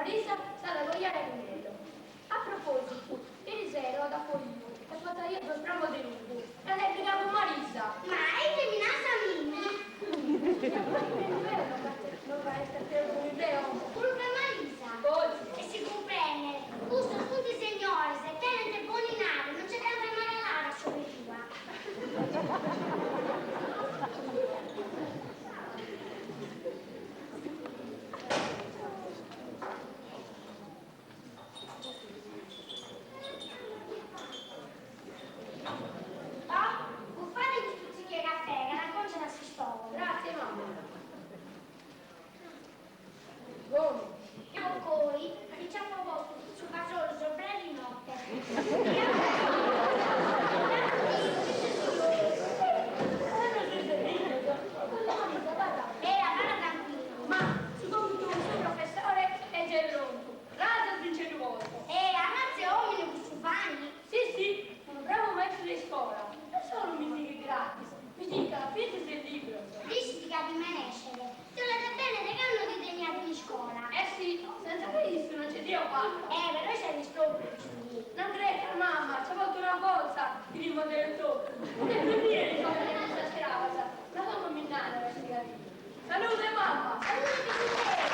Marisa s'at a coiare cun Nello. A propòsitu, eris sero at fuidu e portaiat duos prammos de ludu e at brigadu cun Marisa. Ma ite mi nas a mimi? No ca est àteru cun deo. Puru pro Marisa? Fortzis. E si cumprendet, custos funt segnores e tenent bonu 'inari, non nce dd'ant a regalare a sorre tua. Ah, bufade custu tzicu 'e cafè ca t'aconciat s'istògomo. Gràtzie, mama. Bonu. Cocoi, mi nch'apo postu su fasolu sobr'e di note. E abarra trancuillu. Ma su compitu cun su professore est giai prontu. Cras bi nche ddu porto. E arratza 'e omine cussu Vanni? Si si, unu bravu maistru de iscola. Non solu mi sighit gratis, mi chircat fintzas is libros. Dd'ischit ca ti merescet. Ti 'olet bene de cando ti teniat in iscola. Eh si, senza de issu non nce dd'ia fata. Eh, però ses istrobu custu. Non cretas mama, nce porto una fortza chi ti modero totu. E pro bìere li fato de cussas cravas, ma como mi narat si ca Salude mamma! Salude pitzoccheddu!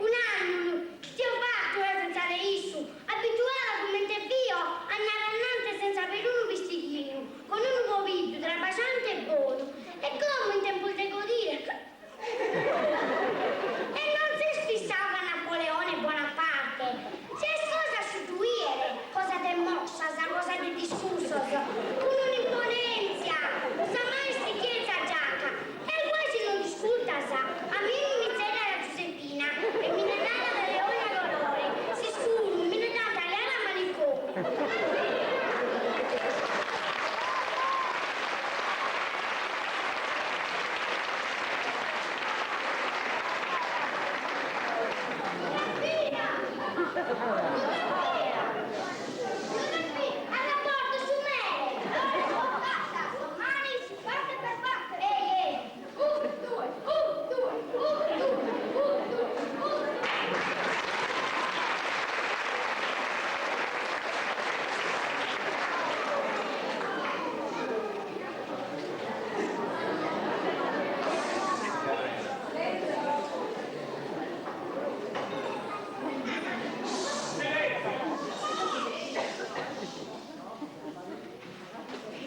Un'annulu chi dd'io fatu eo senza de issu, abituada comente fio a andare anante senza perunu pistighinu, Cun unu pobiddu trabaxante e bonu, e como in tempus de godire. E non s'est fissau ca Napoleone Bonaparte, si est cosa a su ddu 'iere, cosa de mossas, cosa de discursos, cun un'imponèntzia, sa maestri chentza giaca, e guai si non dd'iscurtas, a mimi mi tzerriat Giuseppina e mi nde narat de ogna colore, s'iscuru mi nde dd'ant a leare a manicòmiu.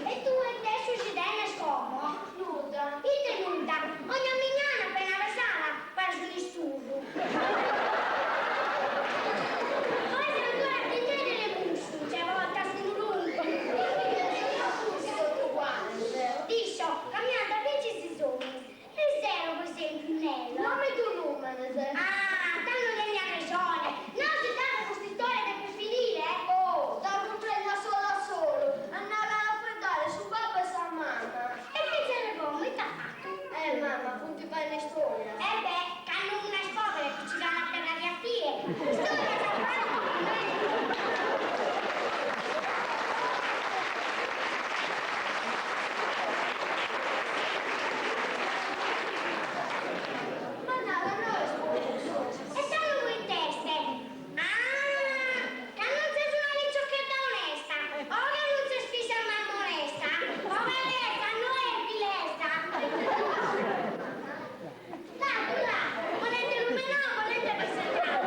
E tue ite essu tenes como? Nudda. Ite nudda? Ogna mignana appena pesada pares un'isturru. Oe ancora ti intendere cussu, nce portas unu runcu. T'iscio ca mi ant fintzas is omines. Erisero, pro esempiu, Nello. Non mi ddu numenes. Ah, tando teniat resone. No si tando custa istoria depet finire? Oh, dda cumprendo a solu a solu. Andare a faeddare su babbu e sa mama. E fintzas de como ite at fatu? Eh, mama, funt faende istorias. E beh, cando una est povera e piccigan a terra de a tie, istorias a fatu Ma nara, no est po cussu. E tando pro it'est? Ah, ca non ses una piciochedda onesta, o ca non ses fiza 'e mamma onesta, poberesa no est vilesa. Tantu là, volete lumenau, volete presentau.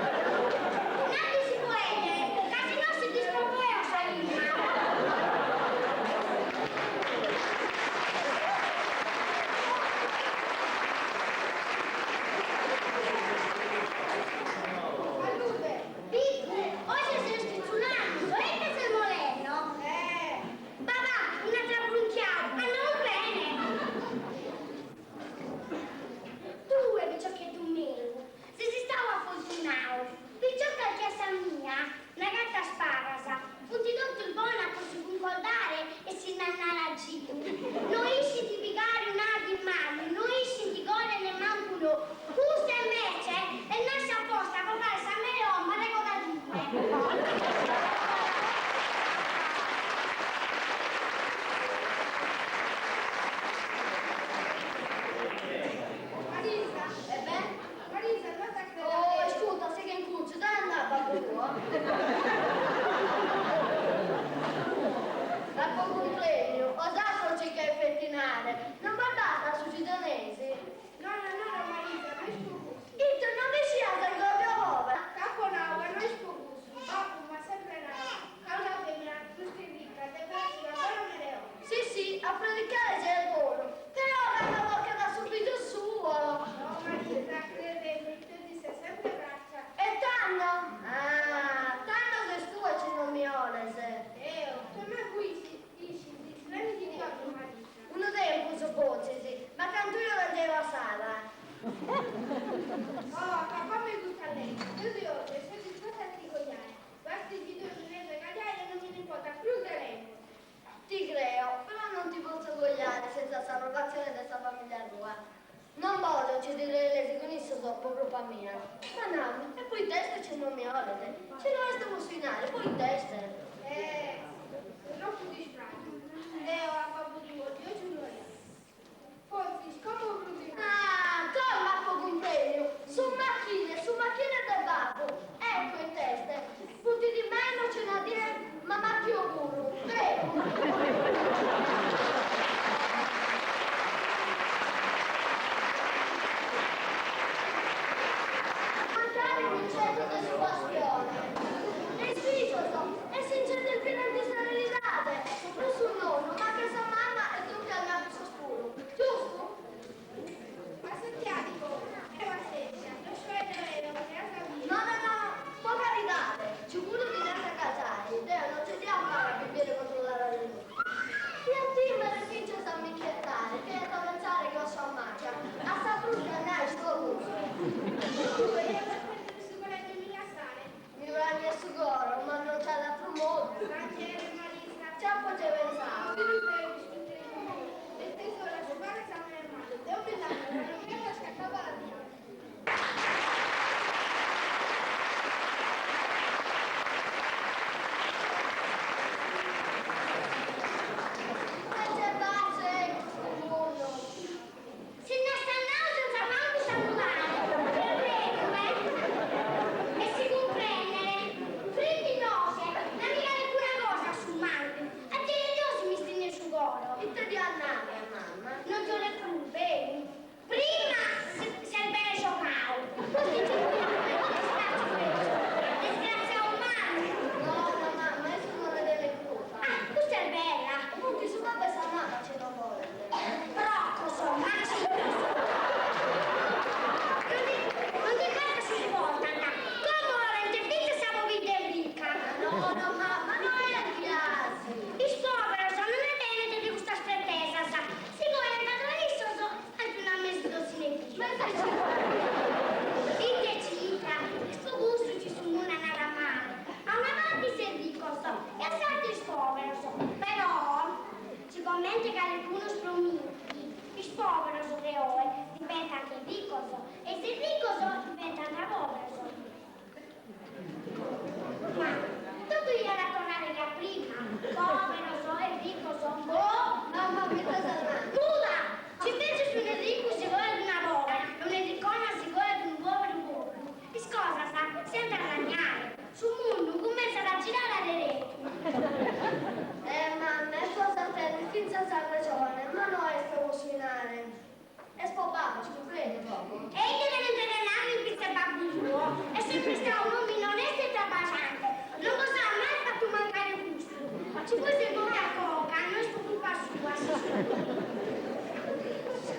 Non bos bastat su chi teneis? No, no, no, no, Marisa, no est po cussu. Ite, non mi scias ancora povera? T'apo nau ca no est po cussu. Babbu m'at sempre nau ca una femina prus che ricca depet esser una bona mere 'e 'omo. Si, si, a predicare siet bonu, però cando tocat a su fizu suo. No, Marisa, credemi, deo ti seo sempre pracha. E tando? Ah, tando ses tue chi non mi 'oles. Eo? Tue mancu ischis bene chi ti 'ozo, Marisa. Unu tempus, fortzis, ma cantu eo tengeo a s'ala. Oh, acabame custa allega. Deo ti 'ozo e seo disposta a ti cojare. Bastit chi tue mi lees a cojare e non mi nd'importat prus de nemos. Ti creo, però non ti potzo cojare senza s'aprovatzione de sa familia tua. Non bòlio chi ti rebeles cun issos po crupa mia. Ma nami, e poite est chi non mi 'oles? Si no est po su 'inari, poite est? Eh, ses tropu dispraghida. Deo a babbu tuo ti 'ògio unu 'ene. Fortzis como prus de Ah, como apo cumprèndiu! Su machine, su machine de babbu! Ecco ite est! Funt timende chi una die m'amachio puru, beru? Mancari unu centru de su bastione de is fizos e si nche delfinant in sa realidade, non su nonnu ma che sa mama e duncas issos puru, giustu? Assetiadi como, e passèntzia, no faeddo eo, che as a bider. No, no, no, po caridade, si puru ti nd'as a casare, deo non ce dd'ia a fare a bivere controllada de notu. Ia timere fintzas a mi chircare, ca iant a pensare chi so maca, a sa prus de nai sto cussu. Tue ias a perdere su coraggiu 'e mi lassare? Mi pranghet su coro, ma non nc'at atru modu. Pranghere, Marisa. Ci apo giai pensadu. Filu meu, discutire cun me. Est s'ora 'e asciugare sàmbene malu. Deo mi nd'ando, ca non cherzo chi acabat a pianghere. E ce pace in custu mundu. Si nd'est andau senza mancu saludare, est beru, eh? E si cumprendet, frimminos, nami calicuna cosa a su mancu, a tie Deus mi stringhet su coro. Ite ti at nadu mama? Non ti 'olet prus, beru? Prima s'est bene giogau, pustis nci fut iscràciu betzu, disgratziau mannu. No, no, mama, issu non nde tenet crupa. Ah, custa est bella. Funt su babbu e sa mama chi non bolent. Procos, macinos. Non ti, non ti importat su si portant. Como 'olent fintzas sa pobidda rica. No, no, mama, no est gasi. Is poberos non nde tenent de custas pretesas. Si cojant tra issos ant una mesu dotzina 'e fizos. Ite cifra! Est po cussu chi su mundu andat male. A una parti is ricos e a s'àtera is pòberos. Però, sigomente calicunu promitit, is pòberos de oe diventant ricos e is ricos diventant pòberos. Ma totu iat a torrare che a prima, pòberos e ricos. Boh, mamma mi ite ses nande. Muda! Si invècias unu ricu si cojat una pòbera e una ricona si cojat unu pòberu pòberu, is cosas si ant a arrangiare, su mundu cumentzat a girare a deretu. Eh, mamma, e cosa tenes fintzas arrexone, ma no est po su 'inare. Est po babbu, si cumprendet poco. E ite tenent de narrer in pitzu 'e babbu suo? Est sempre istau un'omine onestu e trabajante, non bos at mai fatu mancare custu. Si poi s'est morta Coca, no est po culpa sua, si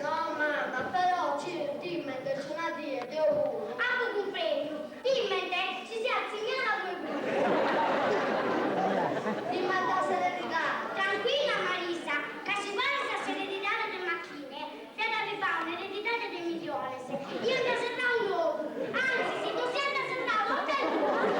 No, mamma, però ci timent chi una die deo puru. Apo cumprendiu, timent chi siat signada tue puru. Dimanda s'eredidade. Tranquilla Marisa, ca si paras a s'eredidade de machine, fiat arribau un'eredidade de miliones. Iant serrau unu ogu, antzis, ddos iant serrau totu e duos.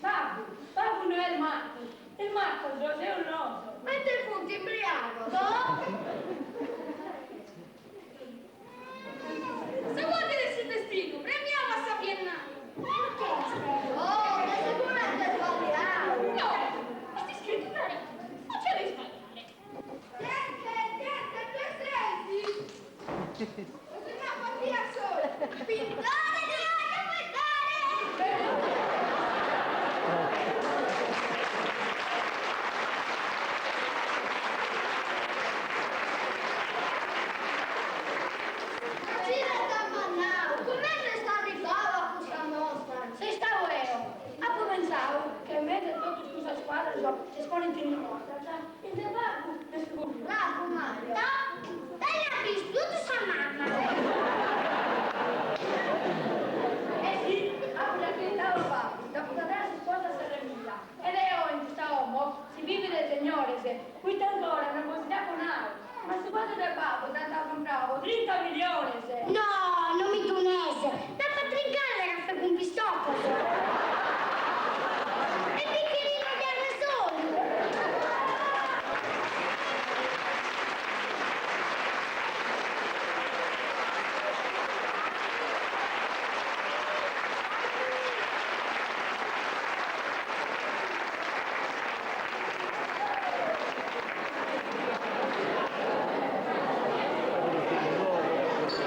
Babbu, babbu no est macu. Is macos seus nosu. Ma ite funt imbriagos? Sa boghe de su destinu, premiadu a sa Biennale. It'est? Oh, de seguru est isballiadu. No, est iscritu craritu, non c'è de isballiare. Gente, gente, ue sezis? Bos naro a tie a solu. Pintore, ti voglio pintare! Ma chie t'at mandadu? Comente est arribbadu a custa mostra? So istadu eo. Apo pensadu che in mesu a totus cussos cuadros chi esponent in is mostras, in de babbu b'est cuddu. Bravu Mario. No, bene at bistu totu sa mama. E si, apo già chircadu a babbu, dd'apo dadu s'isposta a sorre mia. E deo in custa 'omo si bivit de segnores, poita ancora non bos dd'apo nadu, ma su cuadru de babbu dd'ant compradu po trinta miliones.